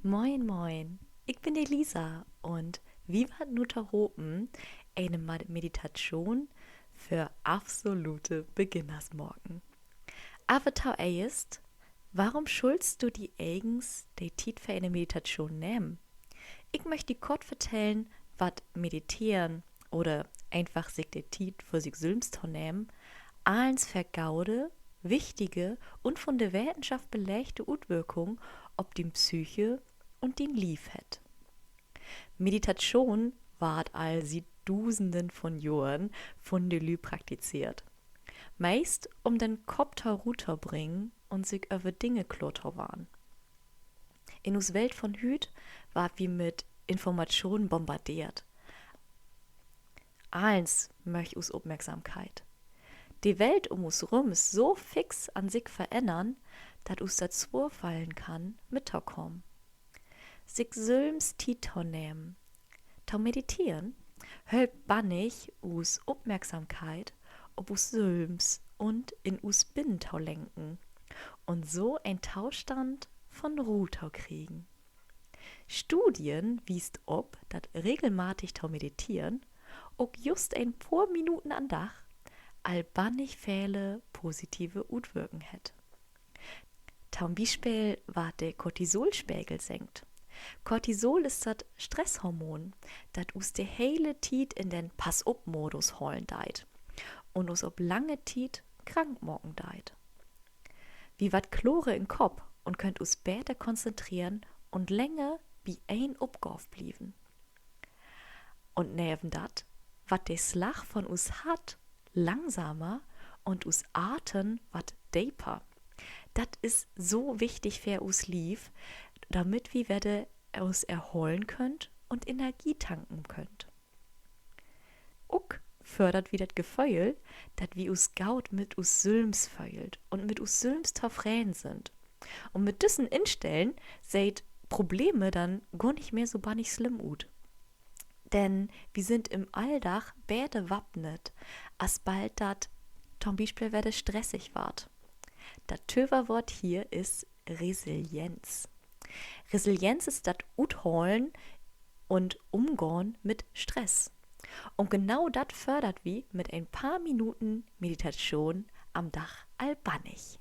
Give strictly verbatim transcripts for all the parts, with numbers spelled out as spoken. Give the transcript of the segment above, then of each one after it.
Moin, moin. Ik bün de Lisa un wi warrt nu tohopen ene Ma-, Meditatschoon för absolute Beginners maken. Aver toeerst, worüm schullst du di egens de Tiet för ene Meditatschoon nehmen? Ik möcht di kort vertellen, wat Mediteren oder eenfach sik de Tiet för sik sülvst to nehmen, allens för gode, wichtige un vun de Wetenschop belegte Utwirkung op dien Psyche un dien Lief hett. Meditatschoon warrt al siet Dusenden vun Johren vun de Lüüd praktizeert. Meist, üm den Kopp to Roh to bringen un sik över Dinge kloor to warrn. In us Welt vun hüüt warrt wi mit Informatschoon bombardeert. Allens möcht us Opmerksamkeit. De Welt üm us rüm is so fix an sik verännern, dat us dat swoor fallen kann, mittokamen. Sik sülvst Tiet to nehmen, to mediteren, hölpt bannig, us Opmerksamkeit op us sülvst un in us Binnen to lenken un so en Tostand vun Roh to kriegen. Studien wiest op, dat regelmatig to mediteren, ok just en poor Minuten an'n Dag, al bannig vele positive Utwirken hett. To'n Bispeel warrt de Cortisolspegel senkt. Cortisol is dat Stresshormon, dat us de hele Tiet in den Pass-op-Modus holen deit un us op lange Tiet krank maken deit. Wi warrt klorer in'n Kopp un köönt us beter konzentreren un länger bi een Opgaav blieven. Un neven dat warrt de Slag vun us Hart langsamer un us Aten warrt deper. Dat is so wichtig för us Lief, dormit wi wedder us erholen köönt un Energie tanken köönt. Ok fördert wi dat Geföhl, dat wi us goot mit us sülvst föhlt un mit us sülvst tofreden sünd. Un mit düssen Instellen seht Probleme denn gor nich mehr so bannig slimm ut. Denn wi sünd in'n Alldag beter wappnet, asbald dat to'n Bispeel wedder stressig warrt. Dat Töverwoort hier is Resilienz. Resilienz is dat Utholen un Ümgahn mit Stress. Un genau dat fördert wi mit en paar Minuten Meditatschoon an'n Dag al bannig.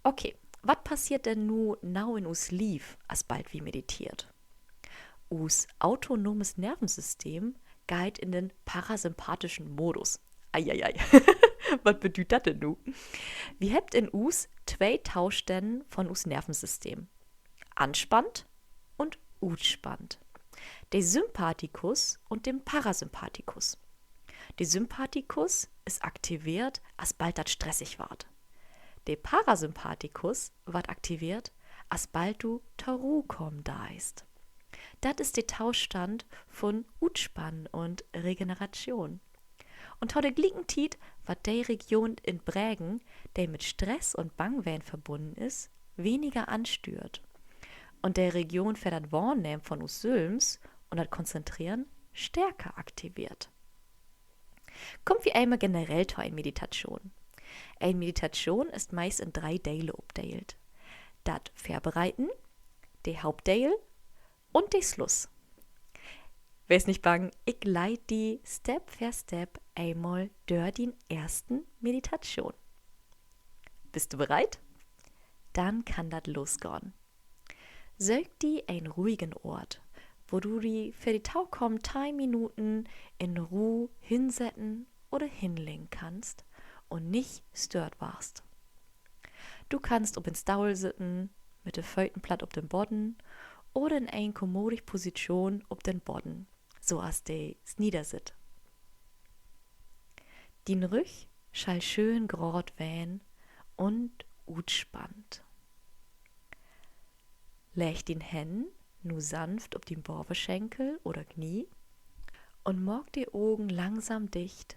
Okay, wat passeert denn nu nau in us Lief, asbald wi mediteert? Us autonomes Nervensystem geiht in den parasympathischen Modus. Eieiei, wat bedüüdt dat denn nu? Wi hebbt in us twee Tostänn vun us Nervensystem: anspannt un utspannt. De Sympathikus un den Parasympathikus. De Sympathikus is aktiveert, asbald dat stressig warrt. De Parasympathikus warrt aktiveert, asbald du to Ruh kamen deist. Dat is de Tostand vun Utspannen un Regeneratschoon. Un to de glieken Tiet warrt de Region in't Bregen, de mit Stress un Bangween verbunnen is, weniger anstüert. Un de Region för dat Wahrnehmen vun us sülvst un dat Konzentreren stärker aktiveert. Kaamt wi eenmal generell to en Meditatschoon. En Meditatschoon is meist in dree Dele opdeelt: dat Vörbereiten, de Hauptdeel un de Sluss. Wees nich bang, ik leid di Step för Step eenmal dör dien eersten Meditatschoon. Büst du bereit? Denn kann dat losgahn. Söök di en ruhigen Oort, wo du di för de tokamen teihn Minuten in Roh hinsetten oder hinleggen kannst un nich stöört warrst. Du kannst op en Stohl sitten, mit de Fööt platt op den Bodden oder in en kommodig Positschoon op den Bodden, so as de Sniedersitt. Dien Rüch schall schöön graad ween un utspannt. Legg dien Hänn nu sanft op dien Bavenschenkel oder Knie un maak de Ogen langsam dicht,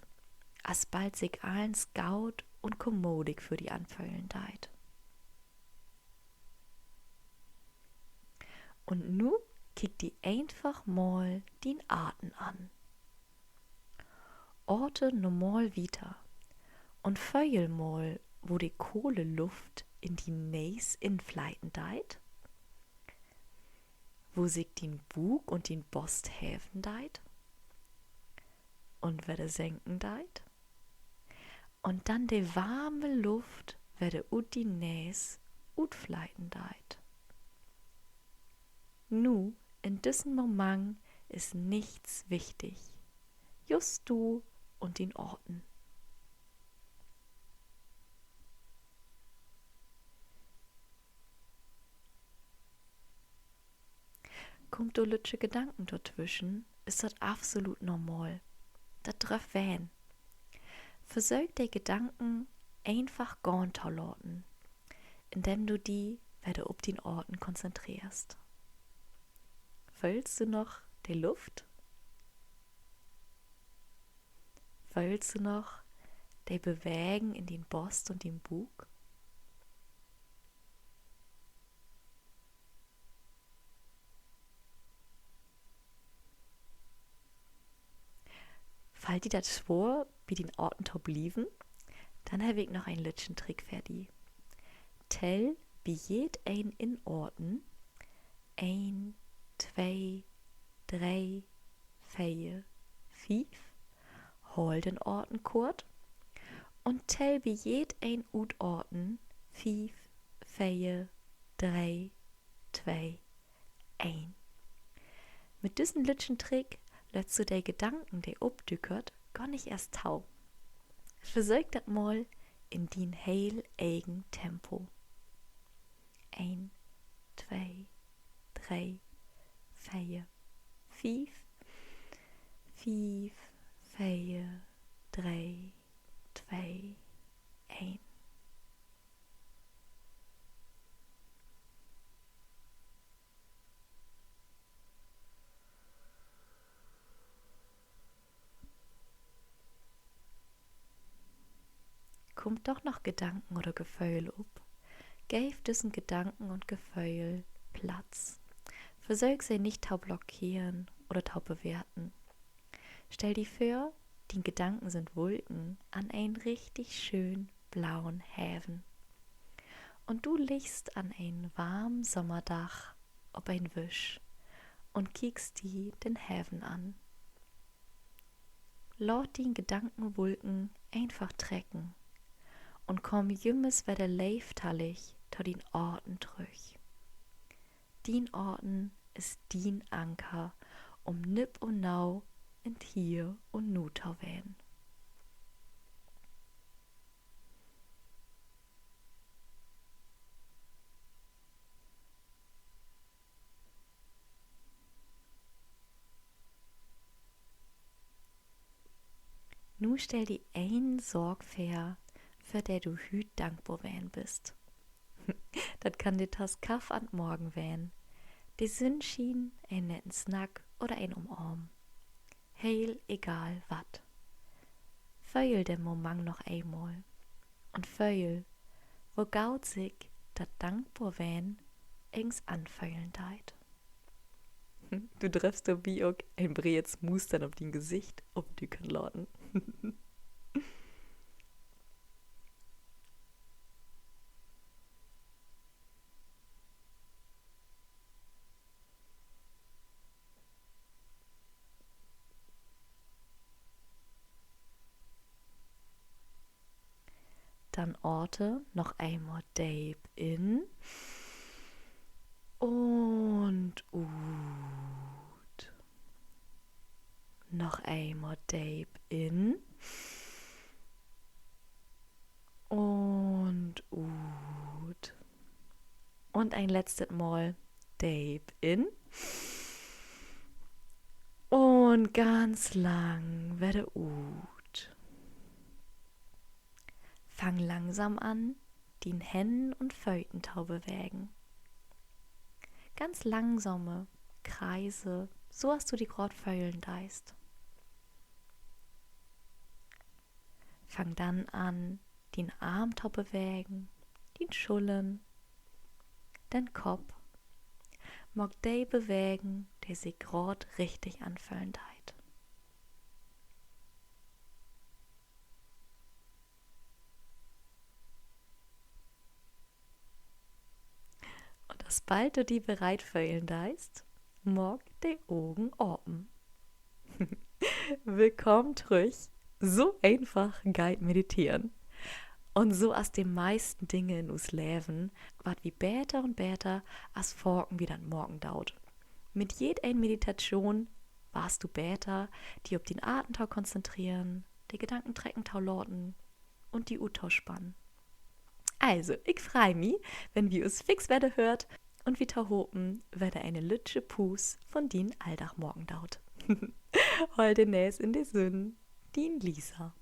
asbald sik allens goot un kommodig för di anföhlen deit. Un nu kiek di eenfach mal dien Aten an. Aten normal wieter un föhl mal, wo de kole Luft in dien Nees infleiten deit. wo sik dien Buuk un dien Bost heven deit un wedder senken deit. Un denn de warme Luft wedder ut dien Nees utfleiten deit. Nu, in düssen Moment, is nichts wichtig. Just du un dien Aten. Kummt dor lüttje Gedanken dortwüschen, is dat absolut normal. Dat dröff ween. Versöök, de Gedanken eenfach gahn to laten, indem du di wedder op dien Aten konzentreerst. Föhlst du noch de Luft? Föhlst du noch de Bewegen in dien Bost un dien Buuk? Fallt di dat swoor, bi dien Aten to blieven? Denn heff ik noch en lüttjen Trick för di. Tell bi jedeen Inaten: een, twee, dree, veer, fief. Hool den Aten kort un tell bi jedeen Utaten: fief, veer, dree, twee, een. Mit düssen lüttjen Trick lettst du de Gedanken, de opdükert, gor nich eerst to. Versöök dat mal in dien heel egen Tempo. Een, twee, dree, veer, fief. Fief, veer, dree, twee, een. Kummt doch noch Gedanken oder Geföhl op, geev düssen Gedanken un Geföhl Platz. Versöök, se nich to blockeren oder to bewerten. Stell di vör, dien Gedanken sünd Wulken an en richtig schöön blauen Heven. Un du liggst an en warmen Sommerdag op en Wisch un kiekst di den Heven an. Laat dien Gedankenwulken eenfach trecken un kaam jümmers wedder leevtallig to dien Aten trüch. Dien Aten is dien Anker, um nipp un nau in't Hier un Nu to ween. Nu stell di een Saak vör, för de du hüüt dankbor ween büst. Dat kann de Tass Kaff an't Morgen ween, de Sünnschien, en netten Snack oder en Umarmen. Heel egal wat. Föhl den Moment noch eenmal un föhl, wo goot sik dat Dankborween egens anföhlen deit. Du dröffst dorbi ok en breet Smustern op dien Gesicht opdükern laten. Denn ate noch eenmal deep in un ut. Noch eenmal deep in un ut. Un een letztet Mal deep in un ganz lang wedder ut. Fang langsam an, dien Hännen un Föten to bewegen. Ganz langsame Kreise, so as du di graad föhlen deist. Fang denn an, dien Arm to bewegen, dien Schullern, den Kopp. Maak de Bewegen, de sik graad richtig anföhlen deit. Un asbald du di bereit föhlen deist, Maak de Ogen apen. Willkamen trüch. So eenfach geiht Mediteren. Un so as de meisten Dinge in us Leven warrt wi beter un beter, as faken wi dat maken doot. Mit jedeen Meditatschoon warrst du beter, di op dien Aten to konzentreren, de Gedanken trecken to laten un di uttospannen. Also, ik frei mi, wenn wi us fix wedder höört un wi tohopen wedder ene lüttje Puus von dien Alldag maken doot. Holl de Nees in de Sünn. Dien Lisa.